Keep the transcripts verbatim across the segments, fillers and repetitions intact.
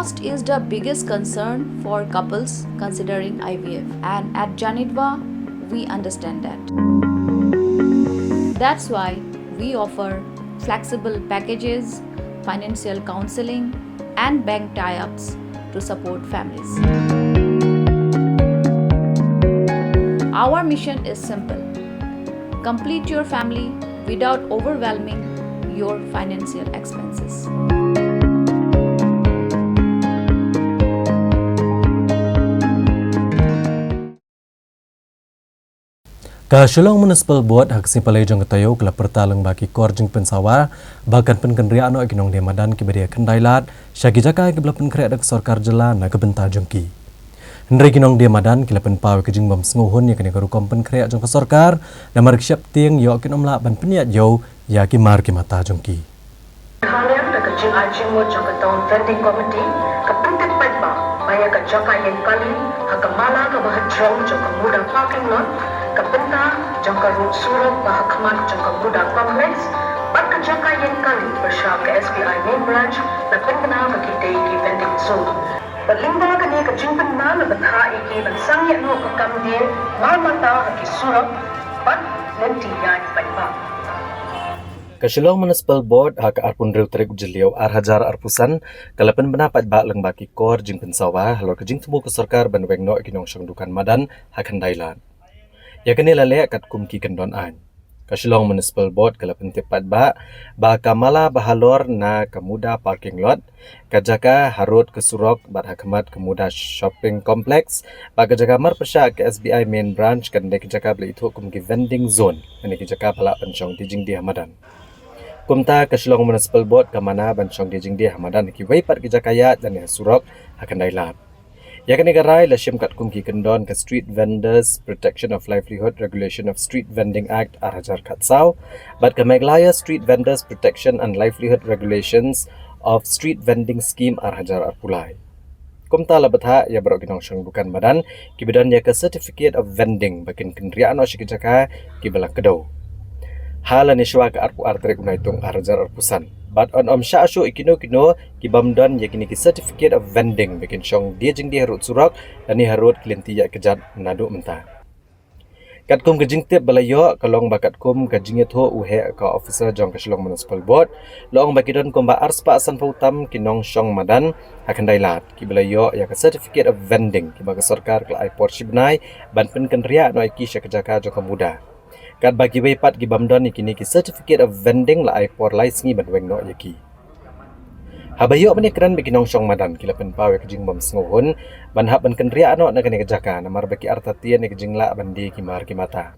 Cost is the biggest concern for couples considering I V F, and at Janitva, we understand that. That's why we offer flexible packages, financial counseling, and bank tie ups to support families. Our mission is simple: complete your family without overwhelming your financial expenses. Ka Shillong Municipal Board ha ka sngi Palei jong ka taïew ka la pyrta lyngba ki kor jingpynsawa ba kan pynkynriah noh ïa ki nongdie madan kiba die khyndai lad sha ki jaka kiba la pynkhreh da ka sorkar jylla na ka bynta jong ki. Hynrei ki nongdie madan ki la pynpaw ïa ka jingbym sngewhun ïa kane ka rukom pynkhreh jong ka sorkar namar ki sheptieng ïoh kin ym lah ban pynïaid ïew ïa ki mar ki mata jong ki. Haliang da ka jingai jingmut jong ka Town Vending Committee ka pyntip paidbah ba ïa ka jaka ïeng kali ha ka mala kaba hajrong jong ka Muda Parking Lot, ka bynta jong ka rud surok ba ha khmat jong ka Muda Complex bad ka jaka ïeng kali pyrshah ka S B I Main Branch la pynbna ba ki dei ki vending zone. Bad lyngba kane ka jingpynbna la bthah ïa ki ban sangeh noh ka kam die mar mata ha ki surok bad lynti ïaid paidbah. Ka Shillong Municipal Board ha ka arphew hynriew tarik u Jylliew ar hajar arphew san ka la pynbna paidbah lyngba ki kor jingpynsawa halor ka jingthmu ka sorkar ban weng noh ïa ki nongshong dukan madan ha khyndai lad. Ïa kane la leh katkum ki kyndon aiñ. Ka Shillong Municipal Board ka la pyntip paidbah ba ka mala ba halor na ka Muda Parking Lot, ka jaka harud ka surok bad ha khmat ka Muda Shopping Complex bad ka jaka marpyrshah ka S B I Main Branch kan dei ka jaka ba la ithuh kum ki vending zone, kane ka jaka ba lah ban shong die jingdie ha madan. Kumta ka Shillong Municipal Board ka mana ban shong die jingdie ha madan ha kiwei pat ki jaka ïaid lane ha surok ha khyndai lad. Ïa kane ka rai la shim katkum ki kyndon ka Street Vendors Protection of Livelihood Regulation of Street Vending Act ar hajar khatsaw bad ka Meghalaya Street Vendors Protection and Livelihood Regulations of Street Vending Scheme ar hajar arphew lai. Kumta la bthah ïa baroh ki nongshong dukan madan kiba don ïa ka Certificate of Vending ba kin kynriah noh sha ki jaka kiba la kdew ha lane shuwa ka arphew ar tarik u Naitung ar hajar arphew san. Bad yn ym shah shuh ïa kino kino ki bym don ïa kine ki Certificate of Vending ba kin shong die jingdie harud surok lane harud ki lynti ïaid kjat naduh mynta. Katkum ka jingtip ba la ïoh ka long ba katkum ka jingïathuh u heh ka officer jong ka Shillong Municipal Board, la ong ba ki don kumba arspah sanphew tam ki nongshong madan ha khyndai lad kiba la ïoh ïa ka Certificate of Vending kiba ka sorkar ka la ai por shibnai ban pynkynriah noh ïa ki sha ka jaka jong ka Muda. Katba kiwei pat ki bym don ïa kine ki Certificate of Vending la ai por lai sngi ban weng noh ïa ki. Haba ïoh ban ïakren bad ki nongshong madan ki la pynpaw ïa ka jingbym sngewhun ban hap ban kynriah noh na kane ka jaka namar ba ki artatien ïa ka jinglah ban die ki mar ki mata.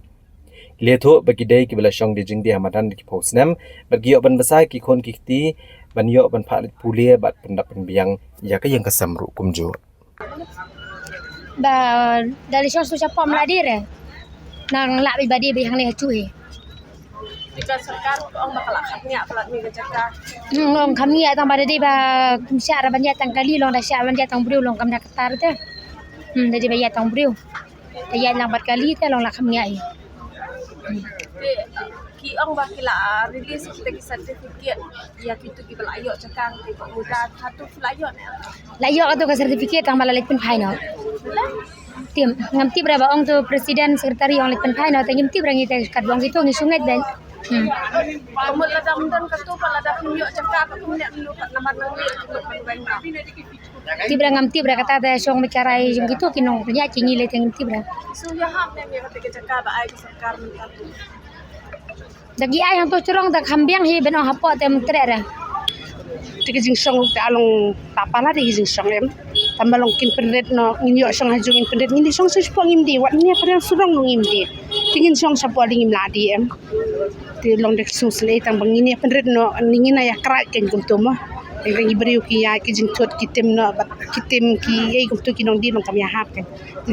Ki la ïathuh ba ki dei kiba la shong die jingdie ha madan da ki phew snem bad ki ïoh ban bsa ïa ki khun ki kti ban ïoh ban phah leit pule bad pyndap pynbiang ïa ka ïing ka sem ruh kumjuh. Ba da lei shong shu shapoh mla dei re. Nang lah bad ba dei ba hangne ha chu hi. Ïa ka sorkar ka ong ba ka la kham ngiah palat ne ka jaka. Hmm, ong kham ngiah tang ba da dei ba kum shah ra ban ïaid tang kali long da shah ban ïaid tang briew long kam da kata te. Hmm, da dei ba ïaid tang briew. Da ïaid lang bad kali te long la kham ngiah hi. Te ki ong ba ki la release kita ki certificate ïa kitu kiba la ïoh jaka te ba Muda, hato ki la ïoh ne? La ïoh kato ka certificate tang ba la leit pynphai noh. Te ngam tip re ba ong to president secretary ong leit pynphai noh te ngim tip re ngi te katba ong kito ngi shu ngeit beit. Hmm. Ka mut lada ym don kato pat lada kim ïoh jaka ka kumne ngi lut pat namar nang leit ka mut ban weng noh. Tip re ngam tip re kata te shong mih ka rai jong kito ki nongpynïaid ki ngi lei te ngim tip re. Shu ïahap ne ïa kata ka jaka ba ai ka sorkar mynta. Da ki ai hangto jrong da kham biang hi ban ong hapoh te ym treh re. Te ka jingshong te a long palat te ka jingshong em. Tang ba long kin pynrit noh ngin ïoh shong ha jong ngin pynrit ngin ïoh shong shu shapoh ngim die wat ngin ïa pynriang surong noh ngim die. Te ngin shong shapoh te ngim lah die em. Te long da ka sngewsynei tang ba ngin ïa pynrit noh ngin ïa krai kein kumto mo. Tang ki briew ki ïa ki jingthut ki tim noh bad ki tim ki ei kumto ki nongdie long kam ïahap kein.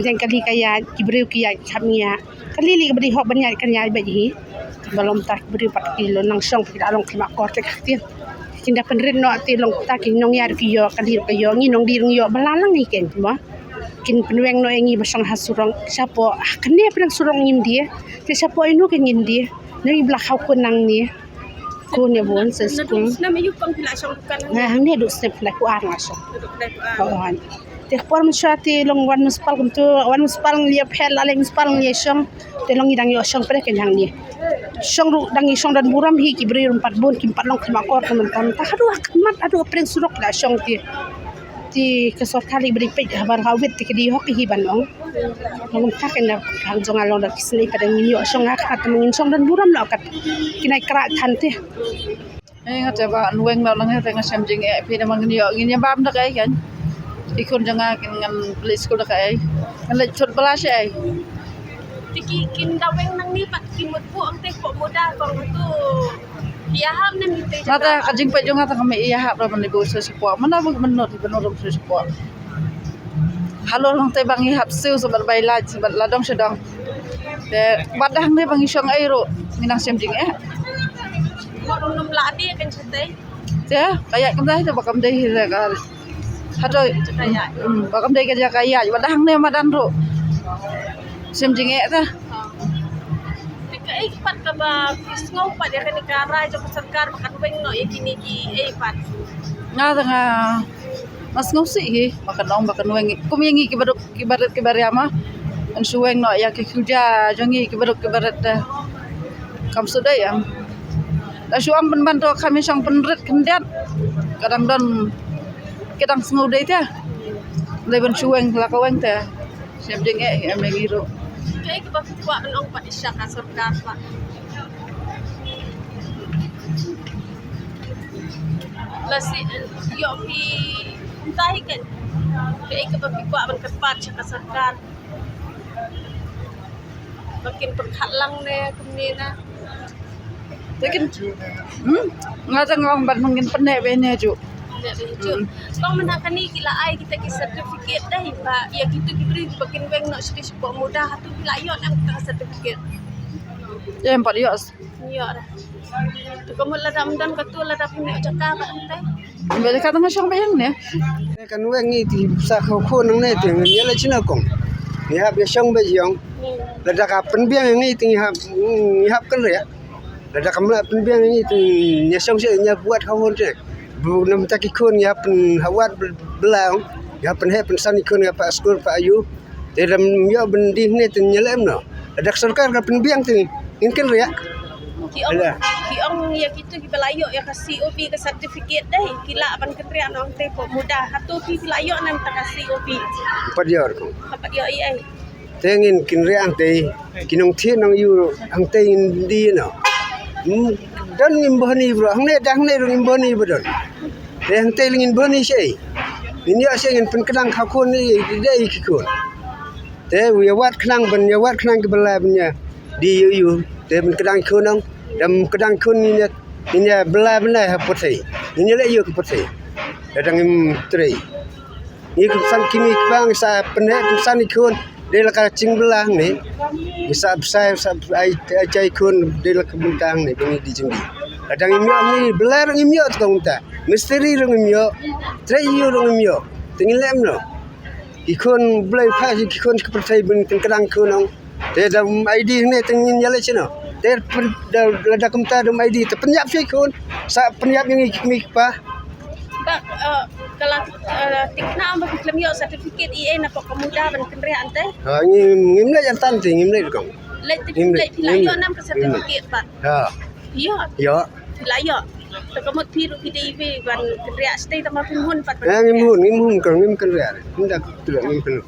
Tang kali ka ïa ki briew ki ïa ki hap ngi ïa. Kali lei kaba dei hok ban ïaid kan ïaid beit hi. Ba long ta ki briew pat ki long nang shong ki da long ki ma kor te ka ktien. Kin da pynrit noh te long ta ki nongïaid ki ïoh kali ruh ka ïoh ngi nongdie ruh ngi ïoh ba la lang hi kein mo. Kin pynweng noh ïa ngi ba shong ha surong shapoh ha kane pynweng surong ngim die. Te shapoh ïano kein ngin die. Ngi ba la khaw kun nangne. Ko ne bon sa skul. Snem aïu kong phi la shong dukan? Nga hangne du snem phi la ku ar nga shong. Dukan ku ar. Te por mynshwa te long wan municipal kumtu, wan municipal ngi ïa phet la leng municipal ngi ïa shong. Te long ngi dang ïa shong pyrshah kein hangne. Shong ruh dang ïa shong don burom hi ki briew ruh pat bun kim pat long khmat kor khmat kam. Ta haduh khmat haduh pyrshah surok la shong te. Te ka sorkar i briew peit habar ka wit te ka dei hok hi ban ong. Long kumta kein da hang jong nga long da ki snei pat dang ïa shong ha khmat te ngin shong don burom la kat. Ki nai kra than te. Hei nga te ba ngan weng noh nang hei te nga shem jingeh phi namar ngin ïoh ngin ïa bam da kaei kan. Ki khun jong nga kin ngan leit skul da kaei. Ngan leit chut bala shaei. Te ki kin da weng nangne pat ki mut buh ong te pok muda kong tu. Ïa hap ne mi te. Nga te ka jingpeit jong nga te ka mih ïa hap ra ban leit buh sa shapoh. Mana buh ban nud ban nud sa shapoh. Halor nang te ba ngi hap siew sa bad bai lait sa bad la dong sha dong. Te bad dang ne ba ngi shong ei ruh ngi nang shem jingeh. Num la dei kan chatai. Te ka ïaid kam dei te ba kam dei hi te ka. Hato ka ïaid. Hmm, ba kam dei ka jaka ïaid bad dang ne madan ruh. Shem jingeh te. Te kaei pat kaba phi sngew pat ïa kane ka rai jong ka sorkar ba kan weng noh ïa kine kiei pat? Nga te nga nga sngewsih hi ba kan ong ba kan weng kum ïa ngi kiba duk kiba rit kiba riam ah. Kan shu weng noh ïa ki khuja jong ngi kiba duk kiba rit te. Kam shu dei em. La shu ong pynban to kham ïa shong pynrit khyndiat. Ka dang don ka dang sngew dei te. Lei ban shu weng la ka weng te. Shem jingeh hi em ïa ngi ruh. Kaei kaba phi kwah ban ong pat sha ka sorkar pat? Lashai ïoh phi kumta hi kan. Kaei kaba phi kwah ban kyrpad sha ka sorkar ba kin pyrkhat lang ne kumne na. Te kin, hmm? Nga te nga ong bad nang kin pyneh beiñ ne ju. Pyneh beiñ ju. Hmm. Kong mynta kane ki la ai kita ki certificate dei ba ïa kitu ki briew ba kin weng noh shatei shapoh muda, hato phi la ïoh ne em kita ki certificate? Ïa em pat ïoh. Ïoh da. To ka mut lada ym don katu lada phi ïoh jaka ba hangtai. Ba jaka tang shong ba hangne. Kan weng ngi te sa khaw khun nangne te ngi ïa leit shano kong. Ngi hap ïa shong ba jiong. Hmm. Lada ka pynbiang ngi te ngi hap, ngi hap kynriah. Lada kam lah pynbiang ngi te ngi ïa shong sha ngi ïa buat khaw khun te. Bu nam ta ki khun ngi hap pyn hawat bla, ngi hap pynheh pynsan ki khun ngi hap pat skul pat aiu. Te lada ym ïoh ban dih ne te ngi ïa leh em noh. Lada ka sorkar ka pynbiang te ngin kynriah. Ki ong, ki ong ïa kitu kiba la ïoh ïa ka C O V ka certificate dei ki lah ban kynriah noh te pok muda. Hato phi phi la ïoh ne em ta ka C O V? Pat ïoh ruh. Pat ïoh ei ei. Te ngin kynriah hangtei ki nongthiah nongaiu hangtei ngin dih noh. Hmm, don ngim bor ni bro hangne dang hangne ruh ngim bor ni ba don. Te hangtei ngin bor ni shaei. Ngin ïoh shaei ngin pynkdang khaw khun ni dei ki khun. Te u ïa wad khnang ban ïa wad khnang ki bala ban ïa dih ïu ïu te ban kdang khun nong dam kdang khun ngin ïa ngin ïa bala ban ïa ha pyrthei ngin ïa leh ïu ki pyrthei. Te dang im trei ngi kum san kimi kbang sa pyneh kum san i khun dei la ka ching bala ne ngi sa bsai sa ai ai chai khun dei la ka bintang ne ba ngi di jingdi. Te dang im ïoh ngi bala rang im ïoh tong ta mistri rang im ïoh trei ïu rang im ïoh te ngin lem no. Ki khun blei pha ki khun ki pyrthei ban kdang khun nong. Te da um I D ne te ngin ïa leh shano. Te pyn da lada kumta da um I D te pynïap shi khun. Sa pynïap ïa ngi ki kmie ki kpa. Ba ka la tikna ba ki khlem ïoh certificate i ei na pok ka muda ban kynriah ante. Ha ngim ngim leh ïa tan te ngim leh kong. Leh te ngim leh phi la ïoh nam ka certificate ba. Ha. Ïoh. Ïoh. Phi la ïoh. Te ka mut phi ruh phi dei phi ban kynriah shatei tang ba phi hun pat. Ha ngim hun ngim hun kong ngim kynriah. Ngim da kynriah ngim kynriah.